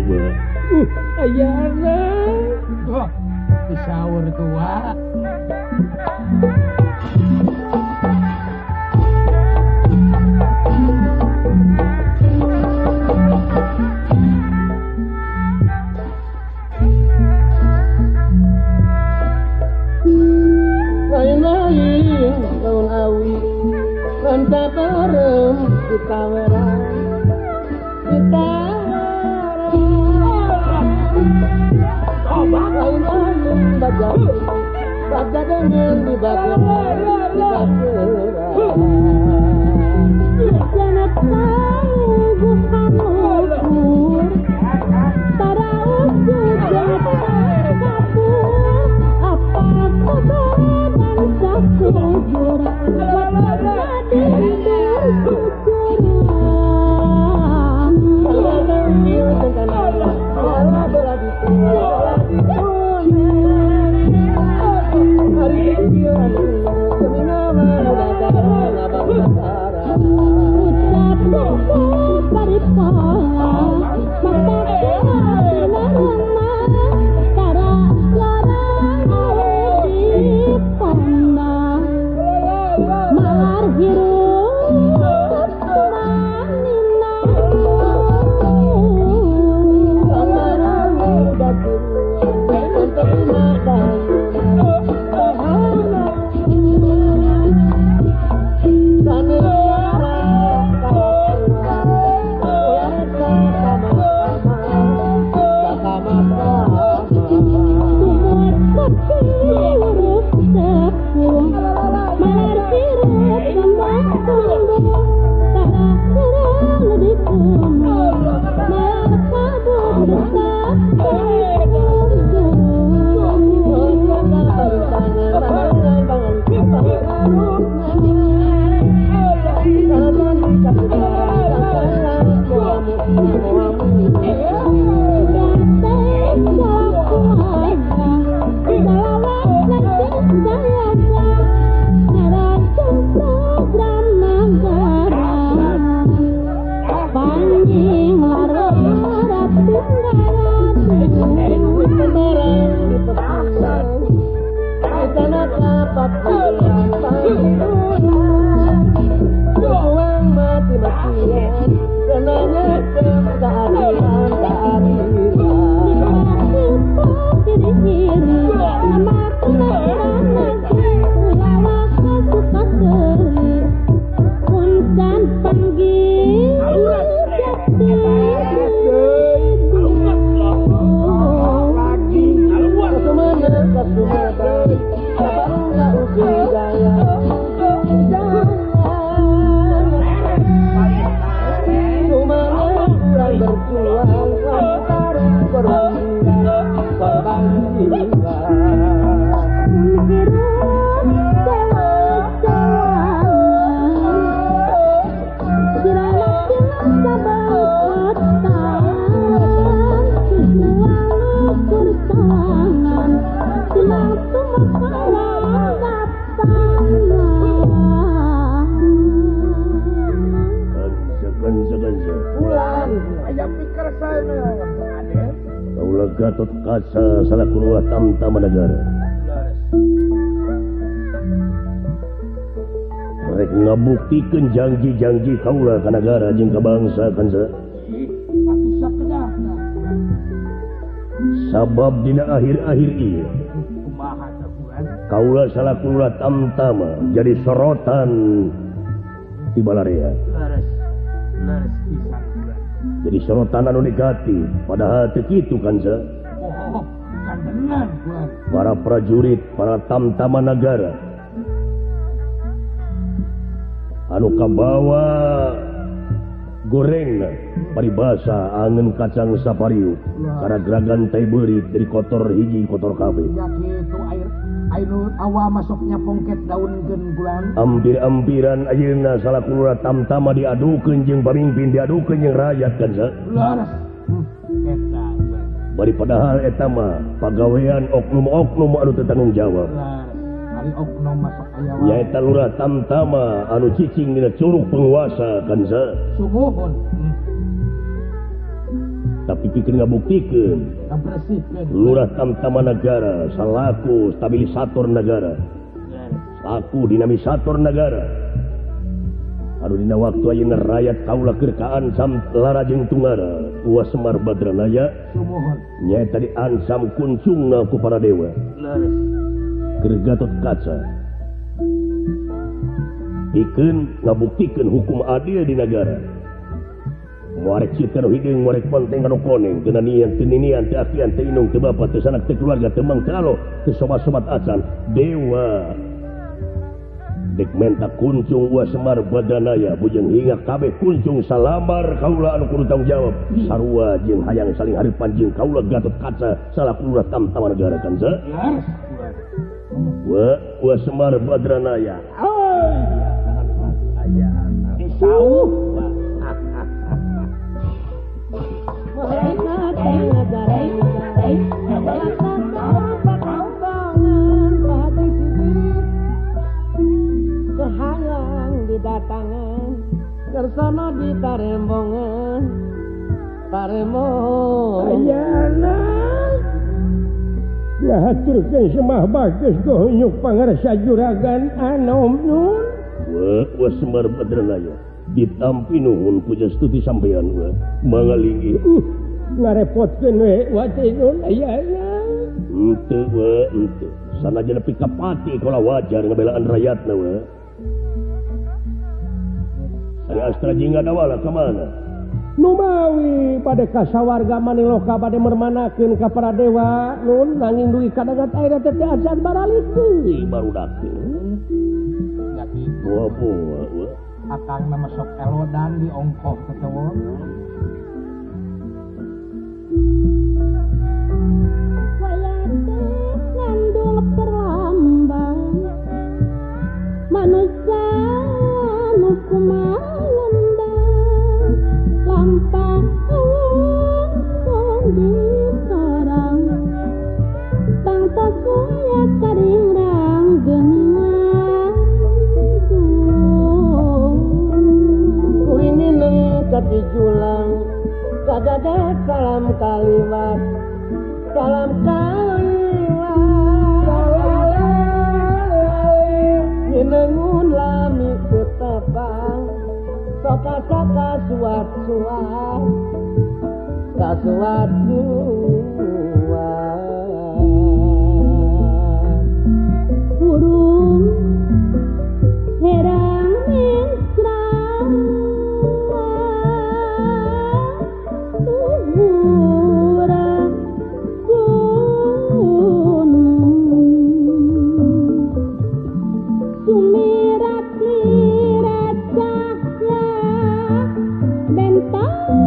mah. Ayana. Oh, disaur tua. Lain-lain laun awi lantaparem ditaweran ditaweran lain-lain baja baja dengan dibakeran dibakeran Jangan tangguh hamukur para usut jangan kapur apa kobaran sakujur Gatot Kaca salaku lurah Tamtama Negara. Rek ngabuktikeun janji-janji kaula ka nagara jeung ka bangsa kansa. Sabab dina akhir-akhir ieu kaula salaku lurah Tamtama jadi sorotan di balarea. Jadi sorotan anu negatif padahal teu kitu kansa. Para prajurit, para tamtama nagara anu kabawa gorengna paribasa angen kacang sapariu karagragan tai beurit dari kotor hiji kotor kabeh. Ampir-ampiran ayeuna salaku lurah Tamtama diadukeun jeung pamimpin diadukeun jeung rakyat kansa. Bari padahal eta mah pagawean oknum-oknum anu teu tanggung jawab. Nyaeta lurah Tamtama anu cicing dina curug penguasa kansa. Tapi pikeun ngabuktikeun lurah tamtama negara salaku stabilisator negara. Salaku dinamisator negara. Anu dina waktu ayeuna rakyat kaula keur kaancam lara jeung tunggara Wa Semar Badranaya nyaeta diancam kuncungna ku para dewa. Keur Gatot Kaca. Pikeun ngabuktikeun hukum adil di negara. Muarek cita nu hideung, muarek ponteng anu koneng, teu nanian, teu ninian, teu akian, teu inung, teu bapa, teu sanak, teu keluarga, teu mang, teu alo, teu sobat-sobat acan. Dewa dek menta kuncung Wa Semar Badranaya bujeng hingga kabeh kuncung salambar kaula anu kudu tanggung jawab sarua jeung hayang saling hareupan jeung kaula Gatot Kaca salaku lurah tamtama negara kanca. Wa Semar Badranaya. Disauh. Kehayang didatangan kersana di tarembongan tarembong ayana ngahaturkeun semah bagus gohonyuk pangarsa juragan anom nun. Wa Semar Badranaya ditampi nuhun pujastuti sampean wa mangalinggih. Ngarepotkeun we wa teh nun ayana. Henteu wa henteu sanajan nepi ka pati kaula wajar ngabelaan rakyatna wa. Ari Astra Jingga dawala ka mana? Numawi bade kasawarga maniloka bade mermanakeun ka para dewa nun nanging dugi kadangat ayeuna teh teu acan baralik deui barudak teh. Boa boa wa. Akang na masuk elodan di ongkoh teh. Wayate ngandung perlambang manusia nu kumalendang lampah awang di sorang tangtos waya karingrang geuningan kuring mineng katijulang kagagat salam kaliwat salam kaliwat minengun lami tetepang soka-soka suat-suat kasuat-suat burung herang mencrang tuhura gunung sumirat-mirat cahya bentang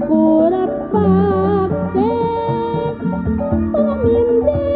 Kurepake pamindih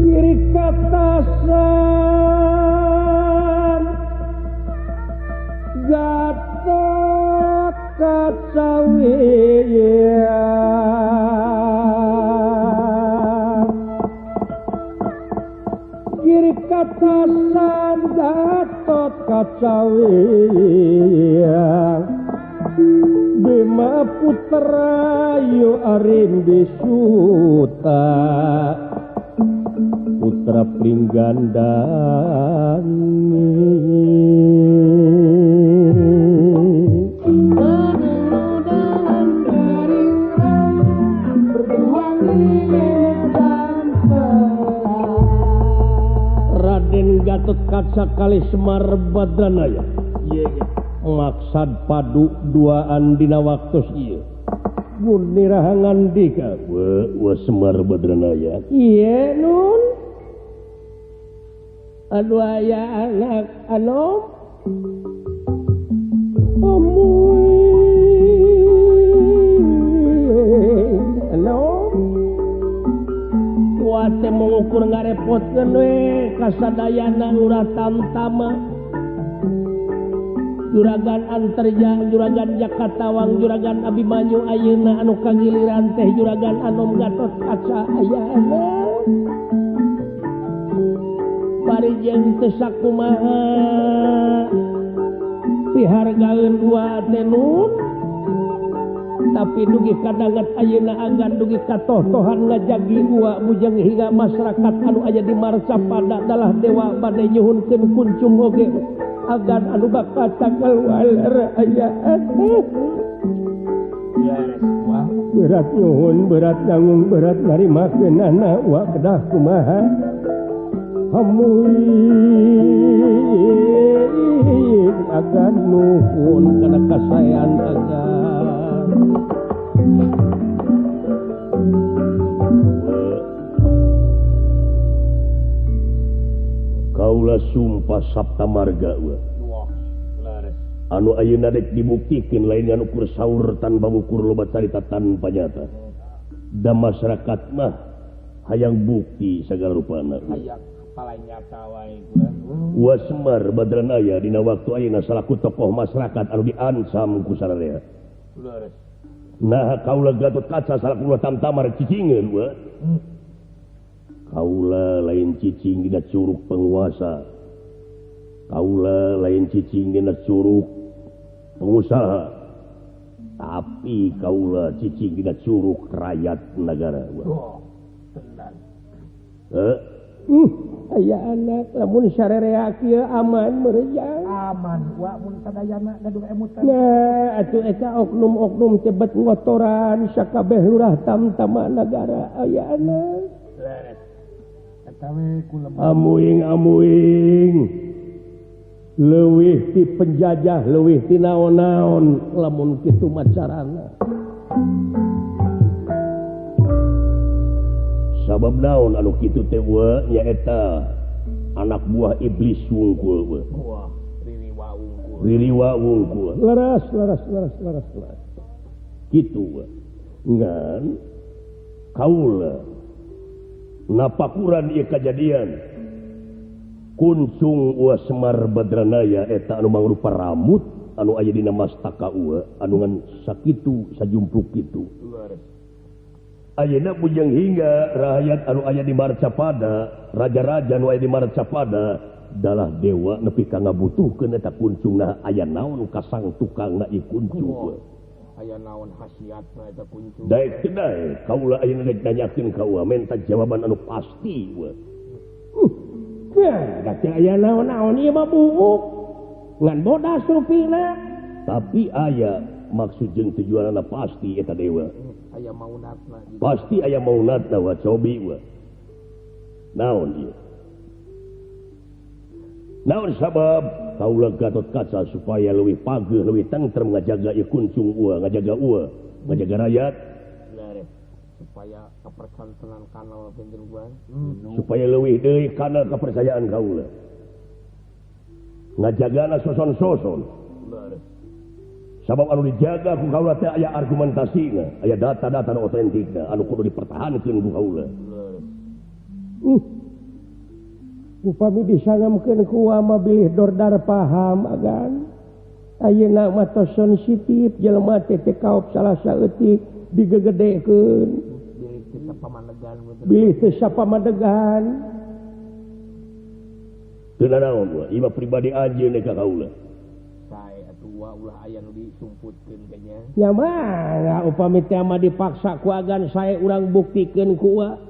Kiri katasan Gatot Kacawian, kiri katasan Gatot Kacawian, Bima Putra Yu Arimbi Suta Putra Pringgandani. Raden Gatot Kaca kali Semar Badranaya maksad padu duaan dina waktos ieu Guniraha ngandika we Semar Badranaya ieu nun aduh aya anak anom anom kuate mengukur ngarepotkeun we kasadayana lurah tamtama Juragan Antarja, Juragan Jakatawang, Juragan Abimanyu ayeuna anu kagiliran teh Juragan Anom Gatot Kaca ayana. Bari jeung teu sakumaha pihargaeun dua teh nun. Tapi dugi kadanget ayeuna agan dugi katohtohan ngajagi ua bujang hingga masyarakat anu aya di Marcapada dalah dewa bade nyuhunkeun kuncung oge agan anu bakal tanggal aya berat nyuhun berat nanggung berat narimakeunana wa kedah kumaha hamuy agan nuhun kana kasaean agan Kaula sumpah Sapta Marga anu ayeuna dek dibuktikeun lain anu ukur saur tanpa ukur loba carita tanpa nyata. Da masyarakat mah hayang bukti sagala rupana. Hayang palai nyata wae. Wa Semar Badranaya dina waktu ayeuna salaku tokoh masyarakat anu diancam ku sararea. Nah kaula Gatot Kaca salaku tamtamar cicingeun wa. Kaula lain cicing dina curug penguasa. Kaula lain cicing dina curug pengusaha. Tapi kaula cicing dina curug rakyat negara. Oh, tenang. Aya anak lamun sarerea kieu aman meureun. Aman wa mun sadayana gaduh emutan. Nah, atuh eta oknum-oknum tebet ngotoran sakabeh lurah tamtama nagara aya anak. Amuing amuing leuwih ti penjajah leuwih ti naon-naon lamun kitu macarana. Sabab naon anu kitu teh we nyaeta anak buah iblis wungkul we. Wah, ririwa wungkul. Ririwa wungkul. Leres leres leres leres leres. Kitu we. Ngan kaula napakuran ieu kajadian kuncung Ua Semar Badranaya eta anu mangrupa ramut anu aya dina mastaka ua anu ngan sakitu sajumpluk kitu. Ayeuna bujang hingga rakyat anu aya di Marcapada, raja-raja anu aya di Marcapada dalah dewa nepi ka ngabutuhkeun eta kuncungna aya naon kasang tukangna ieu kuncung. Aya naon khasiatna eta kuncung. Daek teu daek kaula ayeuna rek nanyakeun ka ua menta jawaban anu pasti we. Ya, da teu aya naon-naon ieu mah buuk. Ngan bodas rupina. Tapi aya maksud jeung tujuanna pasti eta dewa. Aya maunatna. Pasti aya maunatna wa cobi wa. Naon ieu? Naon sabab kaula Gatot Kaca supaya leuwih pageuh leuwih tentrem ngajaga ieu kuncung ua, ngajaga ua, ngajaga rakyat. Supaya kepercayaan kanal pinter gua. Supaya leuwih deui kana kepercayaan kaula. Ngajagana soson-soson. Sabab anu dijaga ku kaula teh aya argumentasina, aya data-data nu otentikna anu kudu dipertahankeun ku kaula. Upami disangamkeun ku mah bilih dordar paham agan. Ayeuna mah tos sensitif jelema teh teu kaop salah saeutik digegedekeun. Bilih teu sapamadegan. Teu nanaon wa, ieu mah pribadi anjeun ka kaula. Sae atuh wa ulah aya nu disumputkeun teh nya. Ya mah upami teh mah dipaksa ku agan sae urang buktikeun ku wa.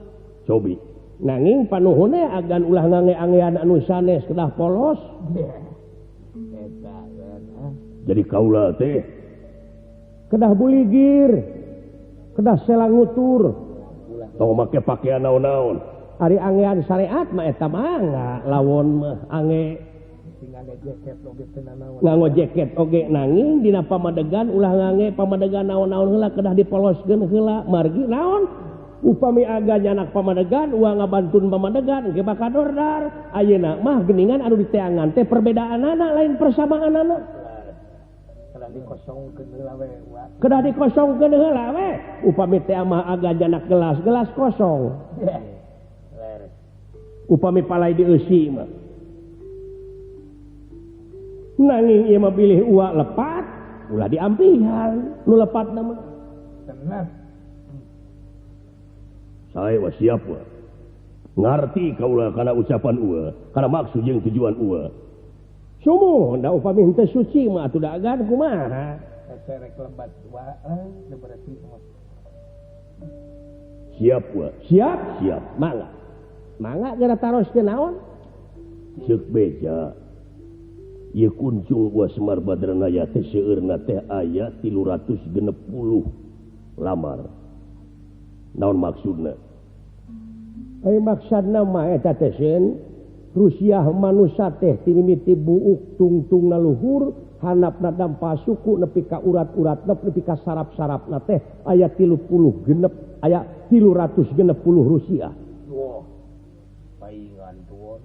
Cobi. Nanging panuhunna agan ulah ngange-angean anu sanes kedah polos. Eta kan. Jadi kaula teh kedah buligir, kedah selangutur. Tong make pakaian naon-naon. Ari angean syariat mah eta mangga lawon mah ange nganggo jaket oge nanging dina pamadegan ulah ngange pamadegan naon-naon heula kedah dipoloskeun heula margi naon upami aga nyanak pamadegan uang ngabantun pamadegan ge bakal dordar ayeuna mah geuningan anu diteangan teh perbedaanana lain persamaanana. Kedah dikosongkeun heula we kedah dikosongkeun heula we upami teh mah aga nyanak gelas gelas kosong upami palai dieusi mah nanging ieu mah bilih uak lepat ulah diampihan nu lepatna mah tenan. Sae wa siap wa. Ngarti kaula kana ucapan ua, kana maksud jeung tujuan ua. Sumuh da upami henteu suci mah atuh da agan kumaha? Rek lebat wa teu berarti mah. Siap wa. Siap? Siap. Mangga. Mangga geura taroskeun naon? Ceuk beja. Ieu kuncung wa Semar Badranaya teh seueurna teh aya 360 lamar. Naon maksudna? Ai maksudna mah eta teh seun Rusiah manusa teh timimiti buuk tungtungna luhur hanapna dampa suku nepi ka urat-uratna nepi ka sarap-sarapna teh aya 36 aya 360 Rusiah. Wah. Paingan tuon.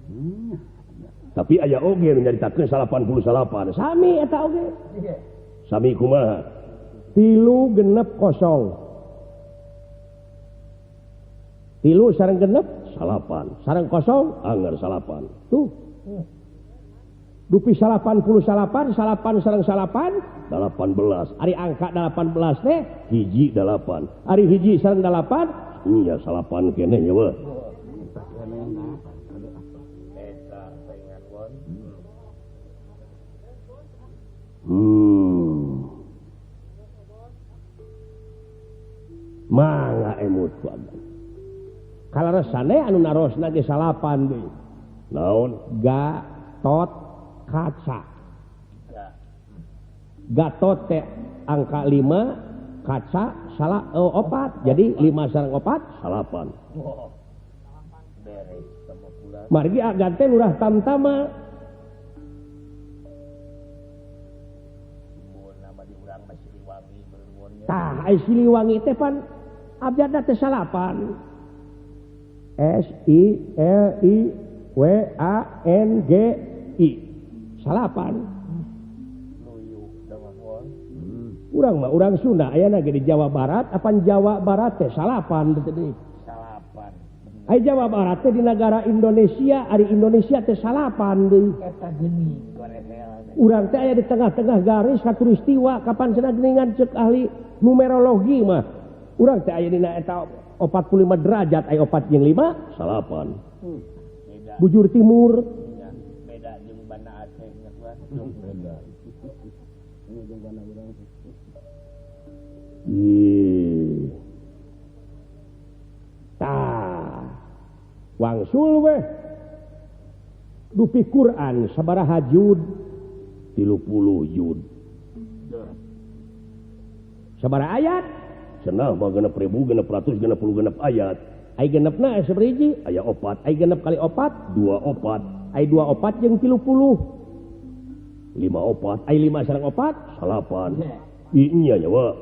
Tapi aya oge nu nyaritakeun 88. Sami eta oge. Sami kumaha? 360. Tilu sareng genep salapan, sareng kosong anggar salapan. Tuh. Dupi 88, salapan sareng salapan 18. Ari angka 18 teh hiji 8. Ari hiji sareng 8 nya salapan keneh nya we. Mangga emut ku agan. Kalaresane anu narosna ge salapan deui. Naon? Gatot Kaca. Gatot teh angka 5, kaca salah 4. Jadi 5 sareng 4 salapan. Margi agan teh lurah tamtama. Tah ai Siliwangi teh pan abjadna teh salapan. S I L I W A N G I salapan. Urang mah urang Sunda ayana ge di Jawa Barat apan Jawa Barat teh salapan teh deui. Salapan. Ai Jawa Barat teh di negara Indonesia, ari Indonesia teh salapan deui. Eta geuning gorehel. Urang teh aya di tengah-tengah garis khatulistiwa kapan cenah geuningan ceuk ahli numerologi mah. Urang teh aya dina eta 45 derajat aya 4 jeung 5 salapan. Beda. Bujur timur beda jeung Banda Aceh nya kuat. Beda. Tah. Wangsul weh. Dupi Quran sabaraha juz? 30 juz. Sabaraha ayat? Cenah mah 6.666 ayat. Ai genepna sabaraha hiji? Aya 4. Ai genep kali 4? 24. Ai 24 jeung 30. 54. Ai 5 sareng 4? 9. Ih nya nya wa.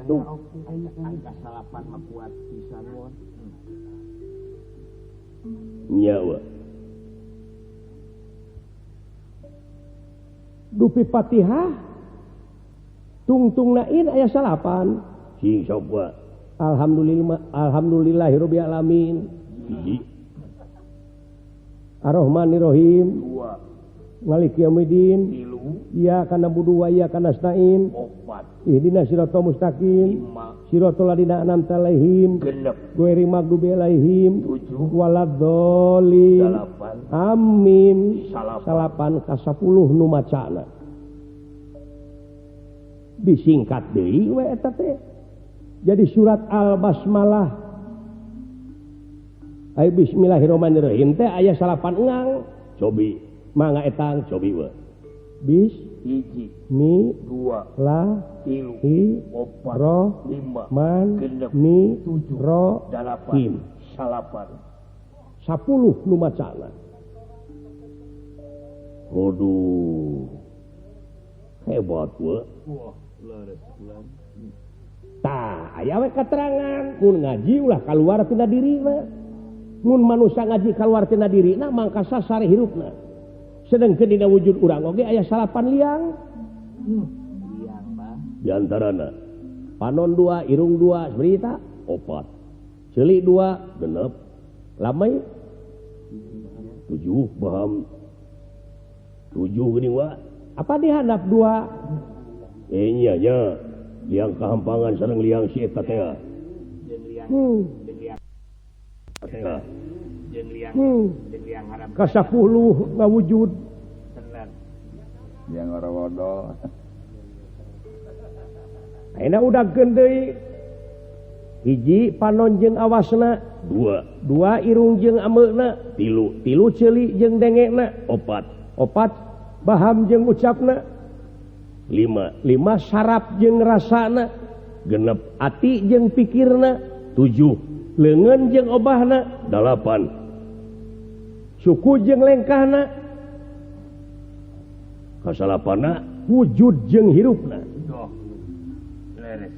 Tuh. Angka 9 mah kuat pisan won. Nya wa. Dupi Fatihah tungtung nain aya 9. Sing sok wa. Alhamdulillah alhamdulillahirabbil alamin. Hiji. Arrahmanirrahim. 2. Maliki yaumiddin. 3. Iyyaka na'budu wa iyyaka nasta'in. 4. Ihdinas siratal mustaqim. 5. Siratal ladzina an'amta 'alaihim. 6. Ghairil maghdubi 'alaihim. 7. Waladdallin. 8. Amin. 9 ka 10 nu macana. Disingkat deui we eta teh. Jadi surat Al-Basmalah. Ai bismillahirrahmanirrahim teh aya 9 engang. Cobi mangga etang cobi we. Bis 1 mi 2 la 3 hi 4 ro 5 man 6 mi 7 ro 8 him. 9. 10 nu macana. Waduh. Hebat we. Wah, leres ulang. Tah, aya we katerangan mun ngaji ulah kaluar tina dirina. Mun manusia ngaji kaluar tina dirina mangka sasar hirupna. Sedengkeun dina wujud urang oge aya 9 liang. Liang bah. Di antarana panon 2, irung 2, berita 4. Ceuli 2, genep, lamai 7 baham 7 geuning wa. Apa dihandap 2? Nya nya liang kahampangan sareng liang si eta teh. Jeung liang jeung liang jeung liang jeung liang haram. Ka 10 ngawujud. Tenan. Liang ora-wodol. Ayeuna udagkeun deui. 1 panon jeung awasna, 2 2 irung jeung ameuna, 3 3 ceuli jeung dengekna, 4 4 baham jeung ucapna, 5 5 sarap jeung rasana, 6 ati jeung pikirna, 7 leungeun jeung obahna, 8 suku jeung lengkahna, kasalapanna wujud jeung hirupna. Doh. Leres.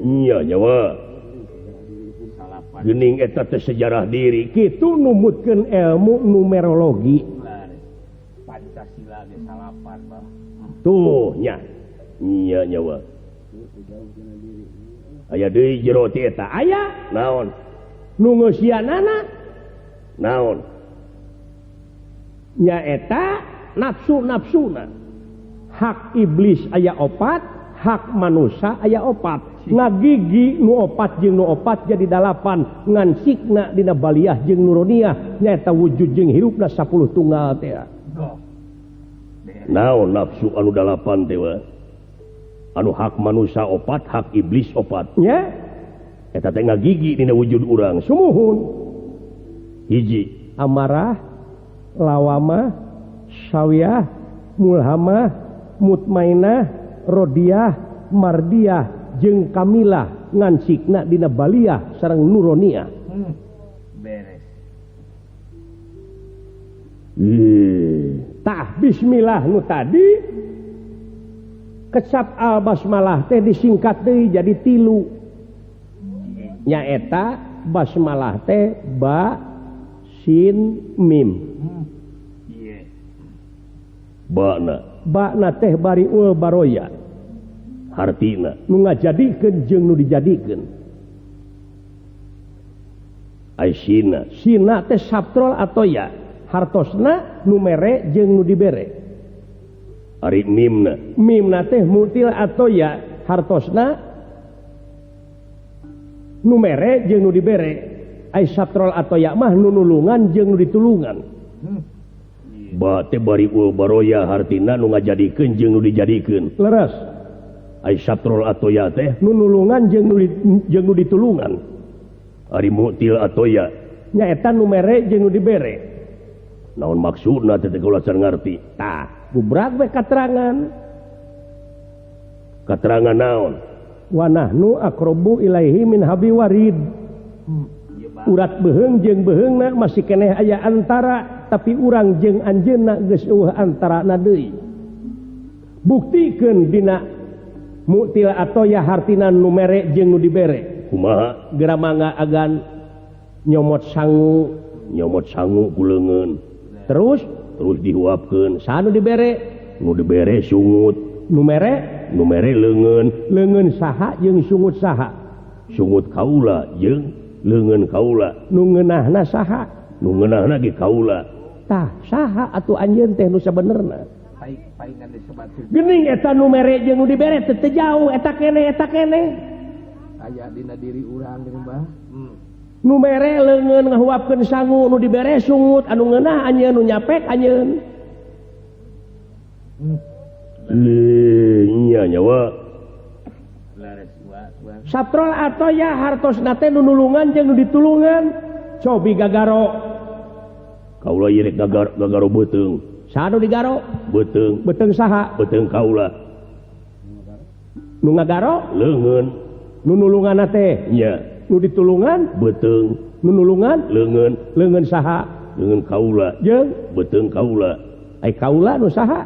Nya nyawa. Geuning eta teh sejarah diri. Kitu numutkeun ilmu numerologi. Pancasila ge salapan bah. Tuh nya. Nya nyawa. Aya deui jero ti eta. Aya naon? Nu ngeusianana naon? Nya eta nafsu-nafsuna. Hak iblis aya 4, hak manusia aya 4. Ngagigi nu 4 jeung nu 4 jadi 8, ngan sikna dina baliah jeung nuroniah nyaeta wujud jeung hirupna 10 tunggal teh. Naon nafsu anu 8 teh wa? Anu hak manusia 4, hak iblis 4. Nya eta teh ngagigi dina wujud urang. Sumuhun. 1 amarah, lawamah, syawiyah, mulhamah, mutmainah, rodiah, mardiah jeung kamilah ngan sikna dina baliah sareng nuroniah. Beres. Tah bismillah nu tadi kecap al basmalah teh disingkat deui jadi 3. Nyaeta basmalah teh ba sin mim. Bana bana teh bariul baroya. Hartina nu ngajadikeun jeung nu dijadikeun. Ai sina sina teh sabtrol atau ya hartosna nu mere jeung nu dibere. Ari mimna mimna teh mutil atau ya hartosna nu mere jeung nu dibere. Ai sabtrol atau ya mah nu nulungan jeung nu ditulungan. Ba teh bariul baroya hartina nu ngajadikeun jeung nu dijadikeun. Leres. Ai satrol atoya teh nu nulungan jeung nu ditulungan. Ari mutil atoya Nyaeta nu mere jeung nu dibere. Naon maksudna teh kaula can ngarti. Tah, gubrak we katerangan. Katerangan naon? Wa nahnu aqrabu ilaihi min habi warid. Urat beuheung jeung beuheungna masih keneh aya antara, tapi urang jeung anjeunna geus eueuh antarana deui. Buktikeun dina mu'til atoya hartina nu mere jeung nu dibere. Kumaha? Geura mangga agan nyomot sangu, nyomot sangu ku leungeun. Terus terus dihuapkeun. Saha nu dibere? Nu dibere sungut. Nu mere? Nu mere leungeun. Leungeun saha jeung sungut saha? Sungut kaula jeung leungeun kaula. Nu ngeunahna saha? Nu ngeunahna ge kaula. Tah, saha atuh anjeun teh nu sabenerna? Geuning eta nu mere jeung nu dibere teh teu jauh, eta keneh eta keneh. Aya dina diri urang geuning bah. Nu mere leungeun ngahuapkeun sangu, nu dibere sungut, anu ngeunah anjeun, nu nyapek anjeun. Nya nyawa. Satrol atoya hartosna teh nu nulungan jeung nu ditulungan. Cobi gagaro. Kaula ieu rek gagaro beuteung. Saha nu digaro? Beuteung. Beuteung saha? Beuteung kaula. Nu ngagaro? Leungeun. Nu nulunganna teh? Nya. Nu ditulungan? Beuteung. Nu nulungan? Leungeun. Leungeun saha? Leungeun kaula. Jeung beuteung kaula. Ai kaula nu saha?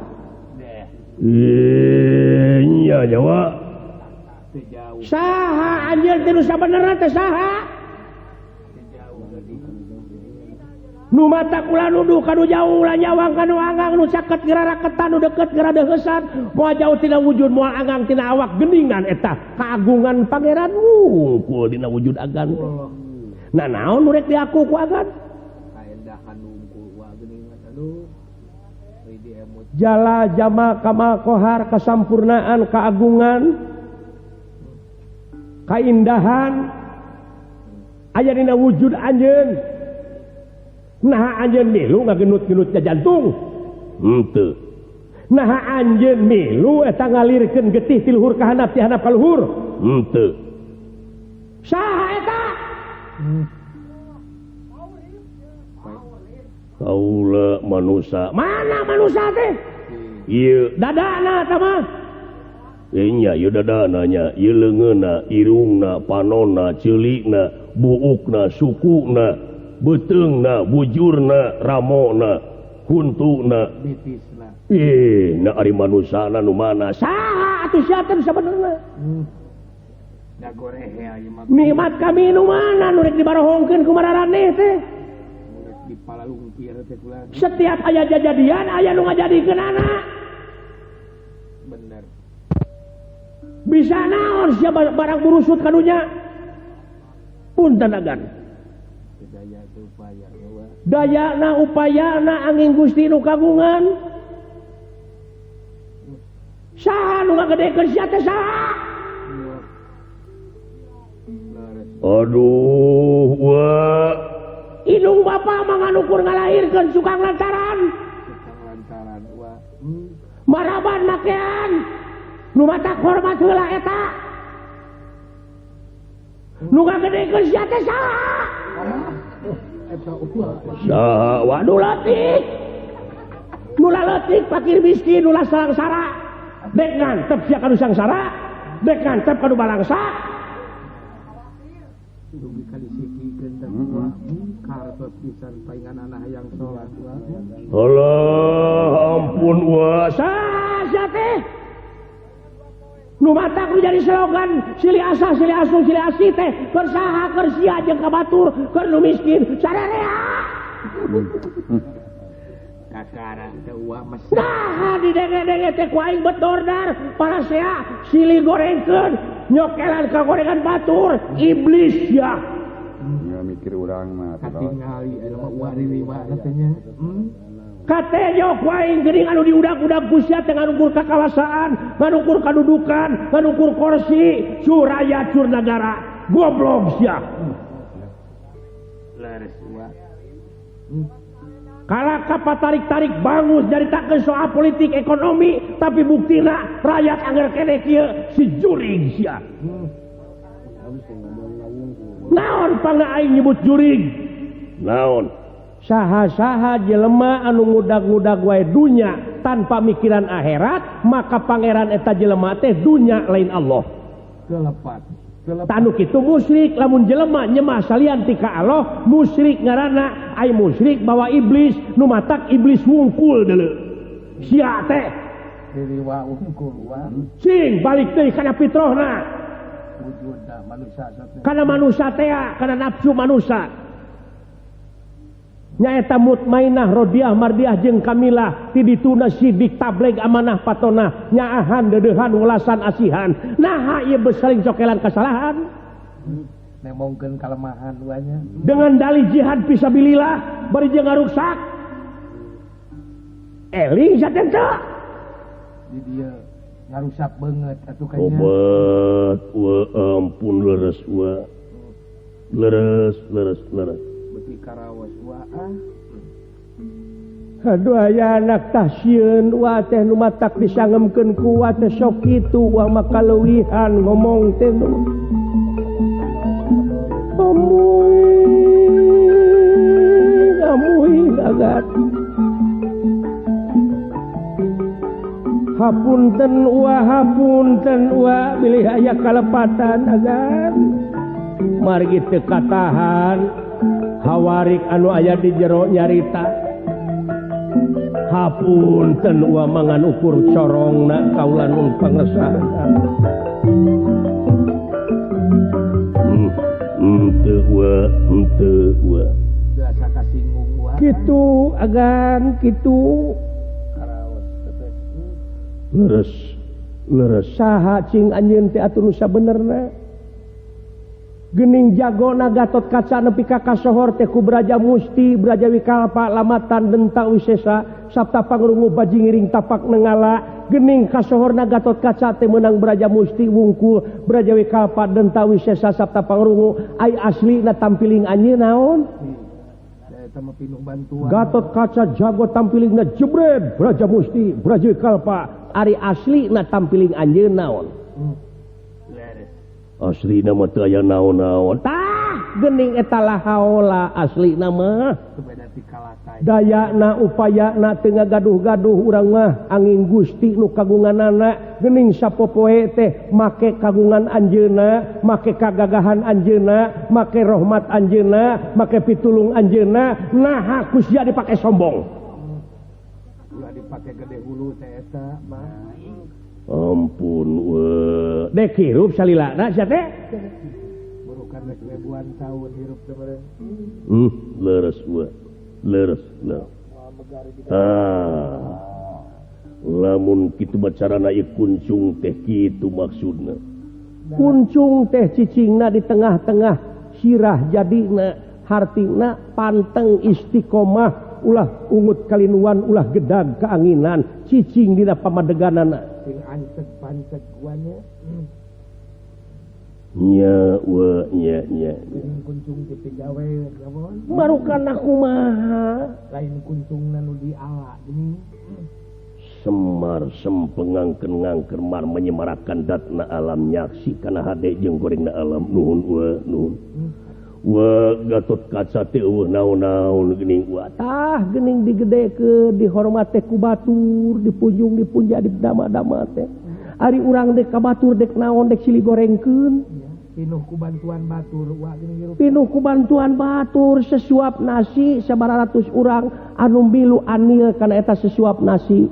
Nya nyawa. Saha anjeun teh nu sabenerna teh saha? Nu mata kula nuduh kanu jauh ulah nyawang kanu anggang nu caket geura raketan nu deket geura deuheusan moal jauh tina wujud moal anggang tina awak geuningan eta kagungan pangeran wungkul dina wujud agan teh. Nah naon nu rek diaku ku agan? Kaendahan wungkul wa geuningan aduh. Jala jama kamal kohar kasampurnaan keagungan kaindahan aya dina wujud anjeun. Nah anjeun milu ngagenut-genutnya jantung henteu. Nah anjeun milu eta ngalirkeun getih ti luhur ka handap ti handap ka luhur henteu. Saha eta? Kaula manusa. Mana manusa teh? Ieu dadana eta mah. Nya ieu dadana nya, ieu leungeunna, irungna, panonna, ceulikna, buukna, sukuna, beuteungna, bujurna, ramona, huntuna, bitisna. Na ari manusana nu mana? Saha atuh sia teh sabenerna? Da gorehe ieu mah. Nikmat kami nu mana nu rek dibarohongkeun ku mararaneh teh? Rek dipalalungkir teh kula. Setiap aya jajadian aya nu ngajadikeun anak. Bener. Bisa naon sia barang burusut kadunya? Punten agan. Dayana upayana angin Gusti nu kagungan. Saha nu ngagedekeun sia teh saha? Aduh wa Indung bapa mah nganukur ngalahirkeun sukang lantaran. Sukang lantaran wa. Maraban makean. Nu matak hormat heula eta. Nu ngagedekeun sia teh saha? Saha waduh leutik. Nu leutik fakir miskin nu sangsara. Dek ngantep sia kanu sangsara, dek ngantep kanu balangsa. Dugi ka disipikeun teh wa kartos pisan paingan anak hayang salat wa. Allah ampun wa. Saha sia teh? Nu matak nu jadi slogan silih asah silih asuh silih asih teh keur saha keur sia jeung ka batur keur nu miskin sararea. Kakara teh uwa mes. Nah didenge-denge teh ku aing bet dordar parasea silih gorengkeun nyokelan ka gorengan batur iblis ya. Nya mikir urang mah katingali aya mah uwa diriwa teh nya. Katejo ku aing geuning anu diudag-udag ku sia teh nganukur kakawasaan, nganukur kadudukan, nganukur kursi, curaya cur nagara, goblok sia. Leres uwa. Kala kapatarik-tarik bangus nyaritakeun soal politik ekonomi, tapi buktina rakyat angger keneh kieu si jurig sia. Naon pangna aing nyebut jurig? Naon? Saha-saha jelema anu ngudag-ngudag wae dunya tanpa mikiran akhirat, maka pangeran eta jelema teh dunya lain Allah. Kelepat. Tanu kitu musyrik lamun jelema nyemah salian ti ka Allah, musyrik ngaranna ai musyrik bawa iblis nu matak iblis wungkul deuleu. Sia teh diriwa wungkul wa. Cing balik deui kana fitrahna. Wujudna manusia teh. Kana manusia teh, kana nafsu manusia. Nyaeta mutmainah rodiah mardiah jeung kamilah ti dituna sidik tableg amanah patona nyaahan deudeuhan welasan asihan naha ieu besaling cokelan kasalahan nemongkeun kalemahan duanya dengan dalih jihad fisabilillah bari jeung ngaruksak eling saten teu di dieu ngarusak beungeut atuh kayaknya obat wa ampun leres wa leres leres leres beuki karaos wa ah. Aduh aya anak tasieun wa teh nu matak disangemkeun ku wa teh sok kitu wa maka leuwihan ngomong teh nu amuy amuy agat hapunten wa hapunten wa bilih aya kalepatan agan margi teu katahan hawarik anu aya di jero nyarita hapunten wa mangan ukur corongna kaula nun pangesahan henteu wa henteu wa biasa kasinggung wa kitu agan kitu karaos teh leres leres saha cing anjeun teh atuh nu sabenerna gening jagona Gatot Kaca nepi ka kasohor teh ku Braja Musti Braja Wikalpa lamatan denta wisesa sabta pangrungu bajingiring tapak nengala gening kasohorna Gatot Kaca teh meunang Braja Musti wungkul Braja Wikalpa denta wisesa sabta pangrungu ai aslina tampiling anjeun naon eta mah pinuh bantuan Gatot Kaca jago tampilingna jebret Braja Musti Braja Wikalpa ari aslina tampiling anjeun naon asli nama teu aya naon-naon tah geuning eta la haola asli nama dayana upayana teu ngagaduh-gaduh urang mah angin Gusti nu kagunganana geuning sapopoe teh make kagungan anjeunna make kagagahan anjeunna make rahmat anjeunna make pitulung anjeunna naha ku sia dipake sombong ulah dipake gede hulu teh eta mah ampun we dek hirup salilana sia teh burukan geus ribuan tahun hirup teh meureun leres we leres lah tah lamun kitu bacarana ieu kuncung teh kitu maksudna kuncung teh cicingna di tengah-tengah sirah jadina hartina panteng istiqomah ulah ungut kalinuan ulah gedag keanginan cicing dina pamadeganana sing ancek pancek guanya nya we nya nya kuncung ti pigawe gabon marukan kumaha lain kuncungna nu diala geuning Semar sempengangkeun ngangker mar menyemarakan datna alam nyaksi kana hade jeung gorengna alam nuhun we nuhun we Gatot Kaca teh eueuh naon-naon geuning wa tah geuning digedekeun dihormat teh ku batur dipunjung dipunja didama-dama teh ari urang dek ka batur dek naon dek silih gorengkeun pinuh ku bantuan batur wa geuning hirup pinuh ku bantuan batur sesuap nasi sabaratus urang anu milu anil kana eta sesuap nasi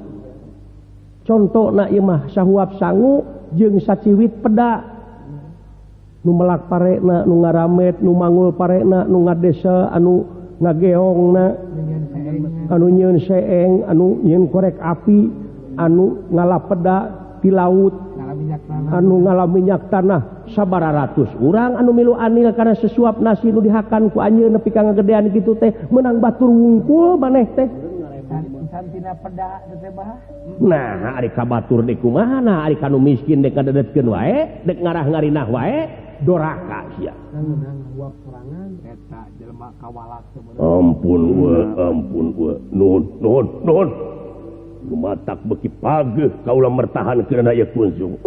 contona ieu mah sahuap sangu jeung saciwit peda nu melak parena nu ngaramet nu mangul parena nu ngadesa anu ngageongna anu nyieun seeng anu nyieun korek api anu ngalapeda di laut anu ngala minyak tanah sabararatus urang anu milu anil kana sesuap nasi nu dihakan ku anjeun nepi ka ngagedean kitu teh meunang batur wungkul maneh teh nah ari ka batur dek kumaha nah ari ka nu miskin dek kadedetkeun wae dek ngarah-ngarinah wae doraka sia ampun we ampun we nuhun nuhun nuhun lumatak beuki pageuh kaula mertahankeun aya kuncung.